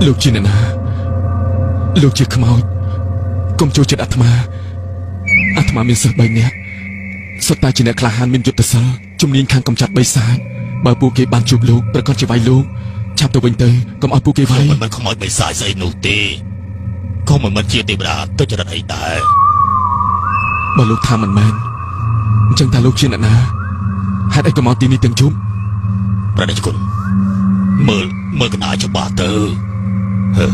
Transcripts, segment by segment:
លោកជាអ្នកណាលោកជាខ្មោចកុំចូលចិត្តអាត្មាអាត្មាមានសិស្ស3នាក់សុទ្ធតែជាអ្នកក្លាហានមានយុទ្ធសិលជំនាញខាងកំចាត់បិសាចបើពួកគេបានជួបលោកប្រកាសជាវាយលោកឆាប់ទៅវិញទៅកុំឲ្យពួកគេវាយខ្ញុំមិនខ្មោចបិសាចស្អីនោះទេក៏មិនមែនជាទេវតាទុច្ចរិតអីដែរបើលោកថាមិនមែនអញ្ចឹងតើលោកជាអ្នកណាហេតុអីក៏មកទីនេះទាំងជុំព្រះតេជគុណមើលកណ្ដាលច្បាស់ទៅហឺ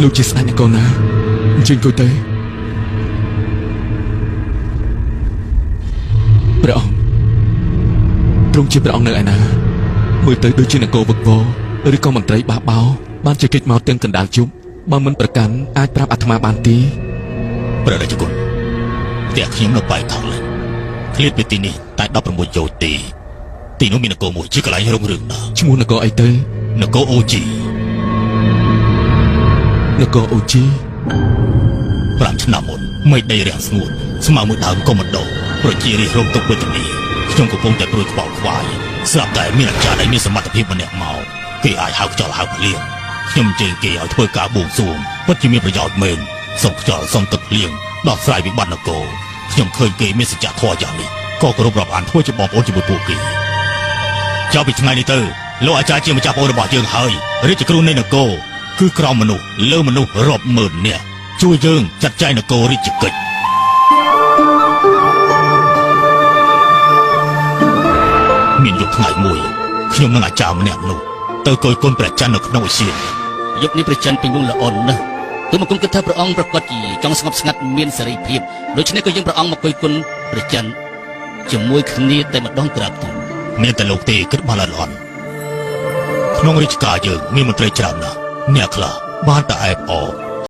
លោកជាស្ដេចនគរណាអញ្ជើញអង្គុយទៅព្រះអង្គទ្រង់ជាព្រះអង្គនៅឯណាមើលទៅដូចជានគរវឹកវរឬក៏មន្ត្រីបះបោបានជាកិច្ចមកទាំងកណ្ដាលជប់បើមិនប្រកាន់អាចប្រាប់អាត្មាបានទេព្រះរាជគុណផ្ទះខ្ញុំនៅប៉ែកខាងលិចឃ្លាតពីទីនេះតែ16យោជន៍ទេទីនោះមាននគរមួយជាកន្លែងរុងរឿងណាស់ឈ្មោះនគរអីទៅនគរអូជីនគរអូជី5ឆ្នាំមុនមេឃដីរាំងស្ងួតស្មៅមួយដើមក៏មិនដុះប្រជារាស្ត្ររងទុក្ខវេទនាខ្ញុំកំពុងតែព្រួយខ្វល់ខ្វាយស្រាប់តែមានអាចារ្យដែលមានសមត្ថភាពម្នាក់មកគេអាចហៅខ្យល់ហៅភ្លៀងខ្ញុំជេរគេឲ្យធ្វើការបួងសួងពិតជាមានប្រយោជន៍មែនសុំខ្យល់សុំទឹកភ្លៀងដោះស្រាយវិបត្តិនគរខ្ញុំឃើញគេមានសច្ចធម៌យ៉ាងនេះក៏គោរពរាប់អានធ្វើជាបងប្អូនជាមួយពួកគេចប់ពីថ្ងៃនេះទៅលោកអាចារ្យជាម្ចាស់ប្អូនរបស់យើងហើយរាជគ្រូនៃនគរគឺក្រមមនុស្សលើមនុស្សរាប់ម៉ឺននាក់ជួយយើងចាត់ចែងនគររាជកិច្ចមានយប់ថ្ងៃមួយខ្ញុំនិងអាចារ្យម្នាក់នោះទៅកយគុណព្រះច័ន្ទនៅក្នុងឧស្សាហយប់នេះព្រះច័ន្ទពេញវងល្អណាស់ទូមកគុំគិតថាព្រះអង្គប្រកាសជាចង់ស្ងប់ស្ងាត់មានសេរីភាពដូច្នេះក៏យើងព្រះអង្គមកកយគុណព្រះច័ន្ទជាមួយគ្នាតែម្ដងក្រាបទូលមានតែលោកទេគិតបានល្អន់ក្នុងរាជការយើងមានមន្ត្រីច្រើនណាស់អ្នកខ្លះបានតែអែបអប